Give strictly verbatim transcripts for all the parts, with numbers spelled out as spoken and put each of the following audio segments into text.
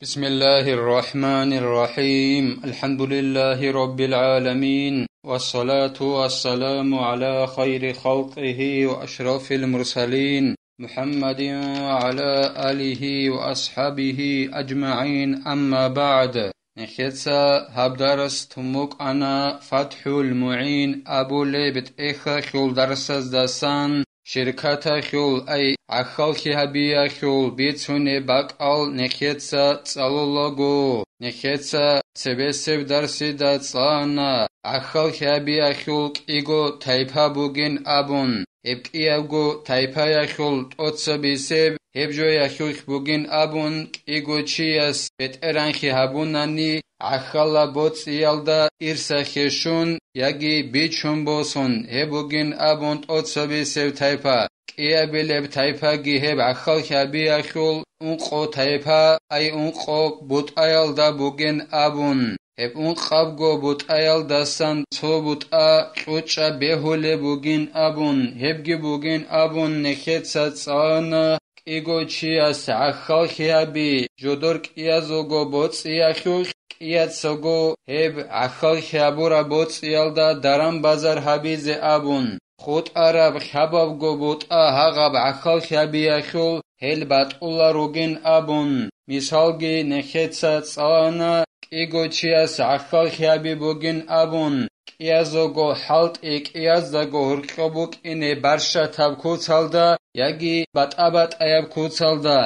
بسم الله الرحمن الرحيم. الحمد لله رب العالمين. والصلاة والسلام على خير خلقه وأشرف المرسلين محمد وعلى آله وأصحابه أجمعين. أما بعد. Нехеца гьаб дарс туммукъана ФатхӀул МугӀин абулеб тӀехьалъул дарсаздасан ширкаталъул, ай гӀахьаллъи гьабиялъул бицунеб бакӀал нехеца цӀалулаго. Нехеца цебесеб дарсида цӀана гӀахьаллъи гьабиялъул кӀиго тайпа бугин абун. Гьеб кӀиябго тайпаялъул тӀоцебесеб гьеб жоялъулъ бугин абун, кӀиго чияс бетӀергьанлъи гьабунани гӀахьалла боцӀиялда ирсалъе щун яги бичун босун, гьеб бугин абун тӀоцебесеб тайпа. КӀиабилеб тайпаги гьеб гӀахьаллъи гьабиялъул ункъо тайпа, ай ункъо бутӀаялда бугин абун. Гьеб ункъабго бутӀаялдасан цо бутӀа кьучӀа бегьулеб бугин абун, гьебги бугин абун нехеца цӀана кӀиго чияс гӀахьаллъи гьаби, жодор кӀиязулго боцӀиялъулъ кӀияцаго гьеб гӀахьаллъи гьабураб боцӀиялда даран-базар гьабизе абун. ХутӀараб хабабго бутӀа гьагъаб гӀахьаллъи гьабиялъул гьел батӀулал ругин абун, мисалги нехеца цӀана кӀиго чияс гӀахьаллъи гьаби бугин абун, кӀияздаго хӀалтӀи, кӀияздаго гьоркьоб букӀине барщатаб куцалда яги батӀа-батӀаяб куцалда,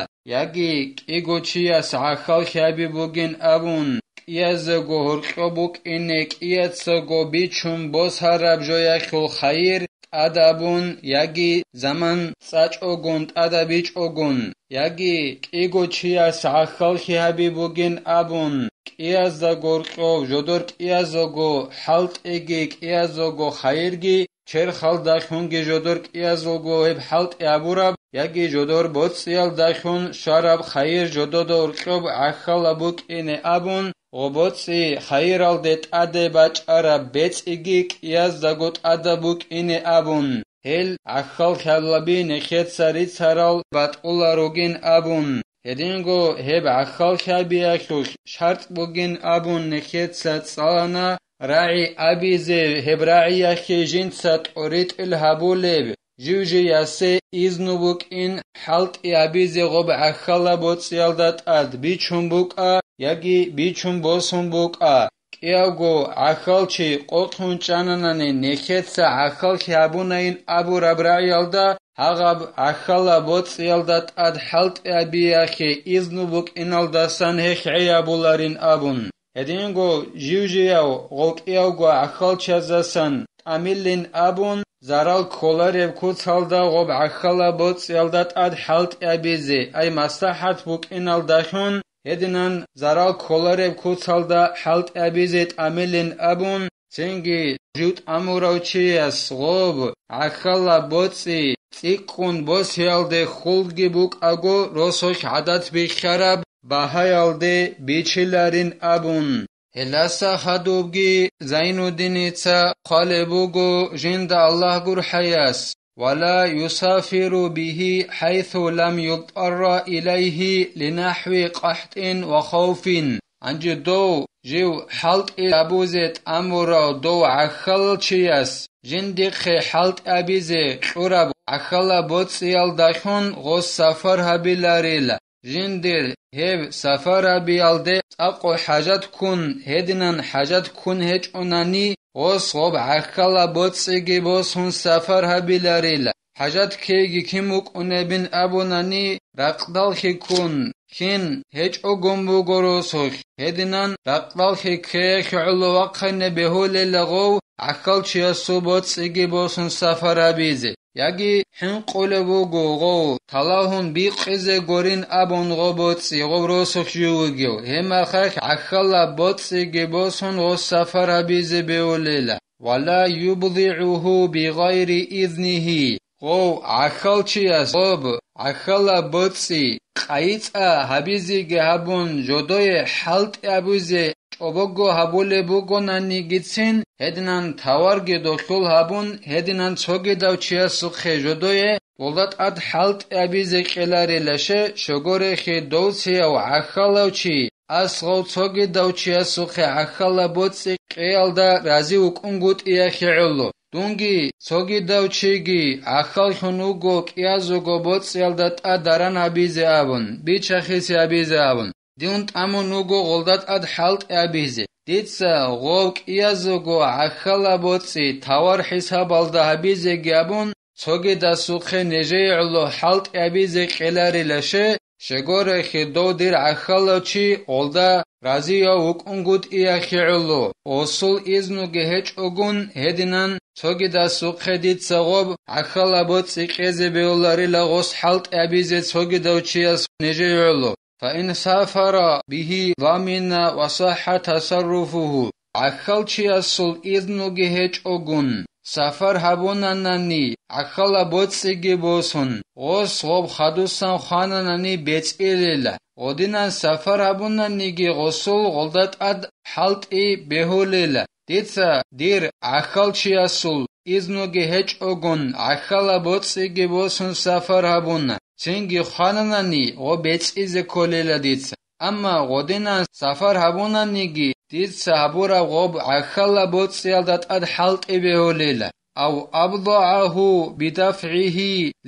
яги кӀиго чияс гӀахьаллъи гьаби бугин абун, кӀияздаго гьоркьоб букӀине кӀияцаго бичун босараб жоялъул хайир тӀадабун яги заман цӀачӀогун тӀадабичӀогун, яги кӀиго чияс гӀахьаллъи гьаби бугин абун, кӀиязда гьоркьоб жодор кӀияздаго хӀалтӀиги кӀияздаго хайирги черхалдалъунги жодор кӀиязулго гьеб хӀалтӀи гьабураб яги жодор боцӀиялдалъун щвараб хайир жодода гьоркьоб гӀахьалла букӀине абун, гъо боцӀи хайиралде тӀаде бачӀараб бецӀиги кӀияздаго тӀада букӀине абун, гьел гӀахьаллъи гьабиялъул нехеца рицарал батӀулал ругин абун, гьединго гьеб гӀахьаллъи гьабиялъулъ шартӀ бугин абун нехеца цӀалана рагӀи абизе, гьеб рагӀиялъе жинца тӀоритӀил гьабулеб, жив-живясе изну букӀин хӀалтӀи гьабизе гъоб гӀахьалла боцӀиялда тӀад бичун букӀа яги бичун босун букӀа. КӀиявго гӀахьалчи къотӀун чӀананани нехеца гӀахьаллъи гьабунайин абураб рагӀиялда гьагъаб гӀахьалла боцӀиялда тӀад хӀалтӀи гьабиялъе изну букӀиналдасан гьехь гӀей гьабуларин абун. Гьединго жив-жияв гъов кӀиявго гӀахьалчаздасан тӀамилин абун, зарал кколареб куцалда гъоб гӀахьалла боцӀиялда тӀад хӀалтӀи гьабизе, ай, маслахӀат букӀиналдалъун, гьединан зарал кколареб куцалда хӀалтӀи гьабизе тӀамилин абун, цинги жив тӀамурав чияс гъоб гӀахьалла боцӀи цӀикӀкӀун босиялде хьулги букӀаго росулъ гӀадат бихьараб багьаялде бичиларин абун. Гьелдаса хадубги Зайнуддиница хъвалеб буго жинда Аллагь гурхӀаяс: «Ва ла юсафиру бигьи хӀайсу лам юттарра илайгьи линахӀви къахӀтӀин ва хавфин». Гьанже дов жив хӀалтӀи гьабузе тӀамурав дов гӀахьалчияс жиндихъе хӀалтӀи гьабизе кьураб гӀахьалла боцӀиялдалъун гъос сафар гьабиларила. Жиндир гьеб сафар гьабиялде цӀакъго хӀажат ккун, гьединан хӀажат ккун гьечӀонани, гъос гъоб гӀахьалла боцӀиги босун сафар гьабиларила. ХӀажат ккейги кин вукӀунебин абунани, ракъдаллъи ккун, кин гьечӀогун буго росулъ, гьединан ракъдаллъи ккеялъе гӀоло вахъине бегьулела гъов гӀахьалчиясул боцӀиги босун сафар гьабизе. Яги хӀинкъулеб буго гъов, талагьун бикъизе гурин абун гъо боцӀи гъоб росулъ жив вугев, гьебмехалъ гӀахьалла боцӀиги босун гъос сафар гьабизе бегьулела. «Ва ла юбдигӀугьу бигъайри изнигьи». Гъов гӀахьалчияс гъоб гӀахьалла боцӀи къайи-цӀа гьабизеги гьабун, жодое хӀалтӀи гьабизе чӀобого гьабулеб бугонанигицин, гьединан таварги долъул гьабун, гьединан цогидав чиясухъе жодое гъолда тӀад хӀалтӀи абизе кьеларилаше, щогорехи дов цияв гӀахьалав чи, асгъав цогидав чиясухъе гӀахьалаб боцӀи кьеялда рази вукӀунгутӀиялъе гӀоло. Дунги цогидав чиги гӀахьаллъун вуго кӀиязего боцӀиялда тӀад даран гьабизе абун, бичахисе гьабизе абун. Дун тӀамун вуго гъолда тӀад хӀалтӀи абизе. Дица гъов кӀиязего гӀахьалаб боцӀи тавар хӀисабалда гьабизеги абун, цогидасухъе нижее гӀоло хӀалтӀи абизе кьеларилаше, щегорехи дов дир гӀахьалав чи гъолда разияв вукӀунгутӀиялъе гӀоло, осул изнуги гьечӀогун гьединан цогидасухъе дица гъоб гӀахьалаб боцӀи кьезе бегьуларила гъос хӀалтӀи абизе цогидав чияс нижее гӀоло. فإن سافر به ضمن وصح تصرفه. ГӀахьалчиясул изнуги гьечӀогун, сафар гьабунанани, гӀахьалаб боцӀиги босун, гъос гъоб хадусан хвананани бецӀилила, гъодинан сафар гьабунаниги гъосул гъолда тӀад хӀалтӀи бегьулила. Дица дир гӀахьалчиясул изнуги гьечӀогун гӀахьалаб боцӀиги босун сафар гьабуна, цинги хвананани гъо бецӀизе кколела дица. Амма гъодинан сафар гьабунаниги дица гьабураб гъоб гӀахьалаб боцӀиялда тӀад хӀалтӀи бегьулела. أو أبضعه بدفعه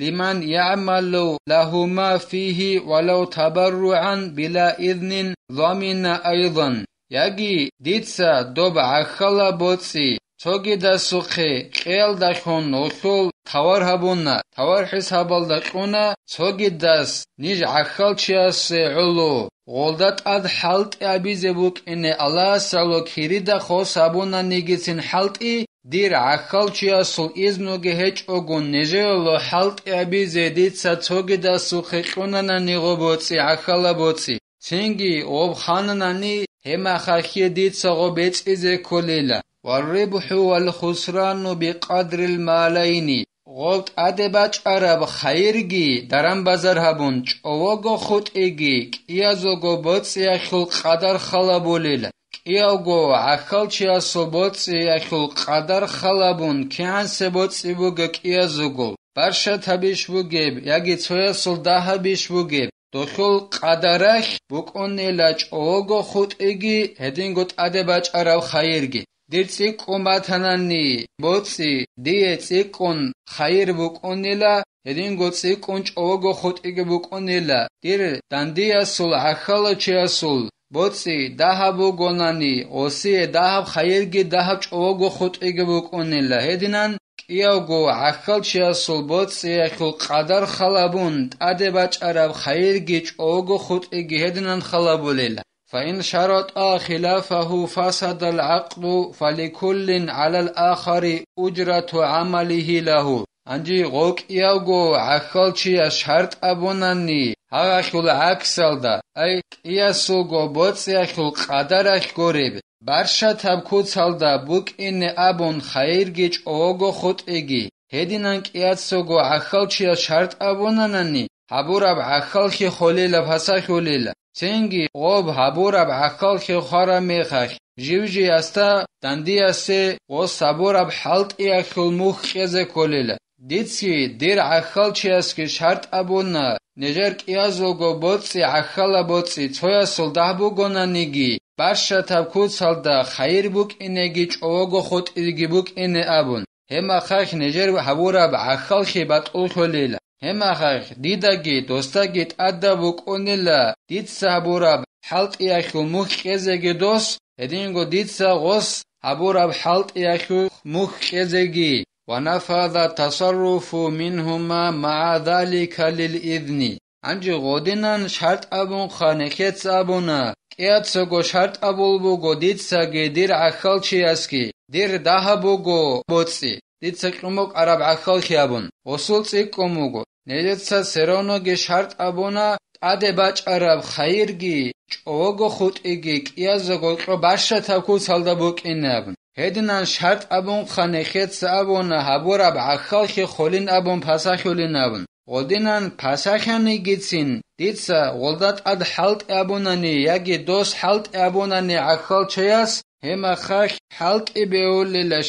لمن يعمل له ما فيه ولو تبرعا بلا إذن ضمن أيضا. Яги дица доб гӀахьалаб боцӀи цогидасухъе кьеялдалъун гъолъул тавар гьабуна, тавар хӀисабалда кьуна, цогидас ниж гӀахьалчиясе гӀоло, гъолда тӀад хӀалтӀи абизе букӀине Аллагьасало кирида хос гьабунанигицин хӀалтӀи, дир гӀахьалчиясул изнуги гьечӀогун нижеялъул хӀалтӀи абизе дица цогидасухъе кьунанани гъо боцӀи, гӀахьалаб боцӀи. Цинги гъоб хананани, гьеб мехалъги дица гъо бецӀизе кколила. والربح والخسران بقدر المالين. Гъоб тӀаде бачӀараб хайирги даран-базар гьабун, чӀового хутӀиги кӀиязего боцӀиялъул къадар халабулила. КӀиявго гӀахьалчиясул боцӀиялъул къадар халабун, кигӀансе боцӀи буго кӀиязего, барщат гьабищ бугеб яги цоясул дагь гьабищ бугеб, долъул къадаралъ букӀунила чӀового хутӀиги гьединго тӀаде бачӀараб хайирги. Дир цӀикӀкӀун батанани боцӀи, дие цӀикӀкӀун хайир букӀунила, гьединго цӀикӀкӀун чӀового хутӀиги букӀунила. Дир дандиясул гӀахьалав чиясул боцӀи дагьаб бугонани, осие дагьаб хайирги дагьаб чӀового хутӀиги букӀунила. Гьединан кӀиявго гӀахьалчиясул боцӀиялъул къадар халабун, тӀаде бачӀараб хайирги чӀового хутӀиги гьединан халабулел. فإن شرطا خلافه فسد العقد فلكل على الآخر أجرة عمله له. Гьанже гъо кӀиявго гӀахьалчияс шартӀ абунани, гьагъахьул гӀаксалда, ай, кӀиясулго боцӀиялъул къадаралъ гуреб, барщатаб куцалда букӀине абун хайирги чӀового хутӀиги, гьединан кӀиясулго гӀахьалчияс шартӀ абунанани, гьабураб гӀахьаллъи холела, пасахьулела. Цинги гъоб гьабураб гӀахьаллъи хвараб мехалъ, жив-жиясда дандиясе гъос гьабураб хӀалтӀиялъул мухь кьезе кколела. Дицги дир гӀахьалчиясги шартӀ абуна, нижер кӀиязулго боцӀи, гӀахьалаб боцӀи цоясул дагь бугонаниги, барщатаб куцалда хайир букӀинеги чӀового хутӀиги букӀине абун. Гьеб мехалъ нижер гьабураб гӀахьаллъи батӀуллъулела. Гьеб мехалъ дидаги досдаги тӀадаб букӀунила дица гьабураб хӀалтӀиялъул мухь кьезеги дос, гьединго дица гъос гьабураб хӀалтӀиялъул мухь кьезеги. ونفذ التصرف منهما مع ذلك للإذن. Гьанже гъодинан шартӀ абунха нехеца абуна, кӀияцаго шартӀ абул буго дицаги дир гӀахьалчиясги, дир дагьаб буго боцӀи, дица кьун букӀараб гӀахьаллъи абун, гъосул цӀикӀкӀун буго. Нижеца все равноги шартӀ абуна, тӀаде бачӀараб хайирги, чӀового хутӀиги кӀиязего кьо барщатаб куцалда букӀине абун. Гьединан шартӀ абунха нехеца абуна гьабураб гӀахьаллъи холин абун пасахьулин абун. Гъодинан пасахьанигицин, дица гъолда тӀад хӀалтӀи абунани яги дос хӀалтӀи абунани гӀахьалчияс, гьеб мехалъ хӀалтӀи бегьулила,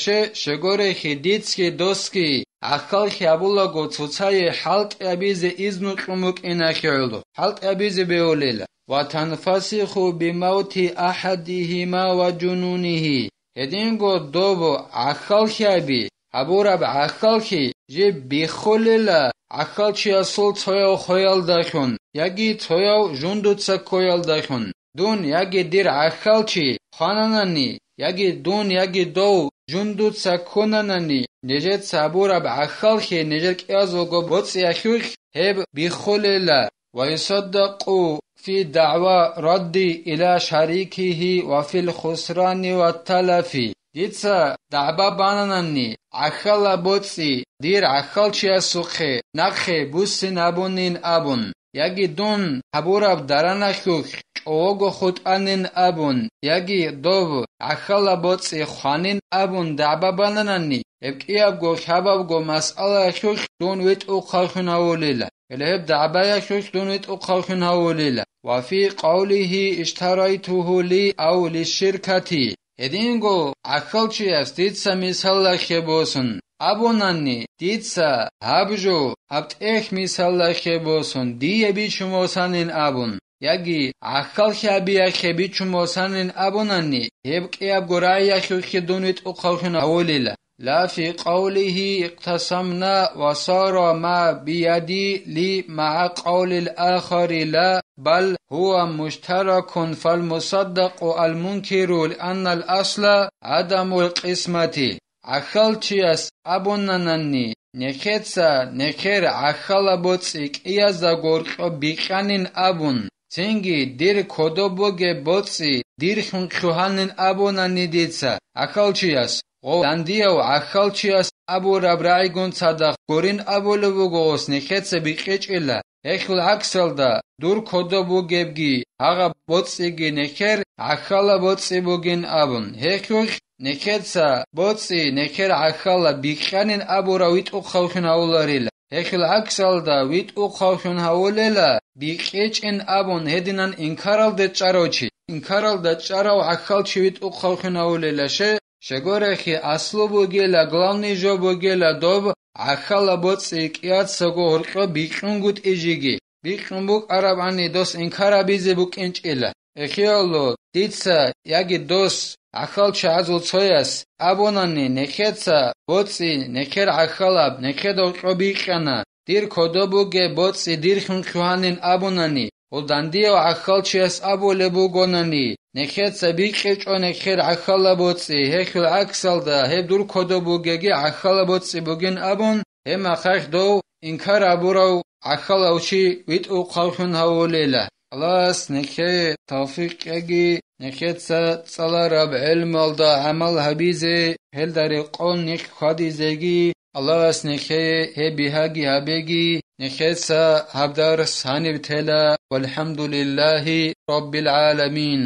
щай гурелъул дицаги досги гӀахьаллъи гьабулаго цоцае хӀалтӀи гьабизе изну кьун букӀиналъе гӀоло, хӀалтӀи гьабизе бегьулила. Ва танфасиху бимавти ахадихима ва жунунихи. Гьединго доб гӀахьаллъи гьаби, гьабураб гӀахьаллъи жиб биххулила гӀахьалчиясул цояв хвеялдалъун яги цояв жундуца ккоялдалъун. Дун яги дир гӀахьалчи хвананани, яги дун, яги дов жундуца ккунанани, нижеца гьабураб гӀахьаллъи нижер кӀиязулго боцӀиялъулъ гьеб биххулила. Ва юсаддакъу фи дагӀва радди ила шарикихи ва фил хусрани ва талафи. Дица дагӀба бананани, гӀахьалаб боцӀи дир гӀахьалчиясухъе нахъе буссин гьабунин абун, яги дун гьабураб дараналъулъ чӀового хутӀанин абун, яги доб гӀахьалаб боцӀи хванин абун дагӀба бананани, гьеб кӀиябго лъабабго масъалаялъулъ дун витӀухъавлъун гьавулила. Гьеле гьеб дагӀбаялъулъ дун витӀухъавлъун гьавулила. Ва фи къавлихи иштарайтуху ли ав лиширкати. Гьединго гӀахьалчияс дица мисалалъе босун абунани, дица гьаб жо, гьаб тӀехь мисалалъе босун дие бичун босанин абун, яги гӀахьаллъи гьабиялъе бичун босанин абунани, гьеб кӀиябго рагӀиялъулъе дун витӀухъавлъун гьавулила. Ла фи къавлихи икътасамна ва сара ма бияди ли магӀа къавлил ахари ла, бал гьува муштаракун фалмусаддакъу алмункиру, лианнал асла гӀадамул къисмати. ГӀахьалчияс абунанани, нехеца нехер гӀахьалаб боцӀи кӀиязда гьоркьоб бикьанин абун, цинги дир кодоб бугеб боцӀи дирхьун лъугьанин абунани дица, гӀахьалчияс, гъов дандияв гӀахьалчияс абураб рагӀигун цадахъ гурин абулеб буго, гъос нехеца бикьичӀила. Гьелъул гӀаксалда, дур кодоб бугебги гьагъаб боцӀиги нехер гӀахьалаб боцӀи бугин абун, гьелъулъ нехеца боцӀи нехер гӀахьалаб бикьанин абурав витӀухъавлъун гьавуларила. Гьелъул гӀаксалда, витӀухъавлъун гьавулела бикьичӀин абун гьединан инкаралде чӀарав чи. Инкаралда чӀарав гӀахьалчи витӀухъавлъун гьавулела, щай гурелъул аслу бугела, главный жо бугела доб гӀахьалаб боцӀи кӀияцаго гьоркьоб бикьунгутӀи жеги. Бикьун букӀарабани дос инкар гьабизе букӀинчӀила. Эхиялъул дица яги дос гӀахьалчагӀазул цояс абунани, нехеца боцӀи нехер гӀахьалаб, нехеда гьоркьоб бикьана, дир кодоб бугеб боцӀи дирхьун лъугьанин абунани, гьул дандияв гӀахьалчияс абулеб бугонани, нехеца бикьичӀо нехер гӀахьалаб боцӀи, гьелъул гӀаксалда, гьеб дур кодоб бугеги гӀахьалаб боцӀи бугин абун, гьеб мехалъ дов инкар гьабурав гӀахьалав чи витӀухъавлъун гьавулела. Аллагьас нехее тавфикъ кьеги, нехеца цӀалараб гӀелмалда гӀамал гьабизе, гьелда рекъон нилъ хьвадизеги. Аллагьас нехее гьеб бигьаги гьабеги. Нехеца гьаб дарс гьаниб тела. ВалхӀамдулиллагьи раббил гӀаламин.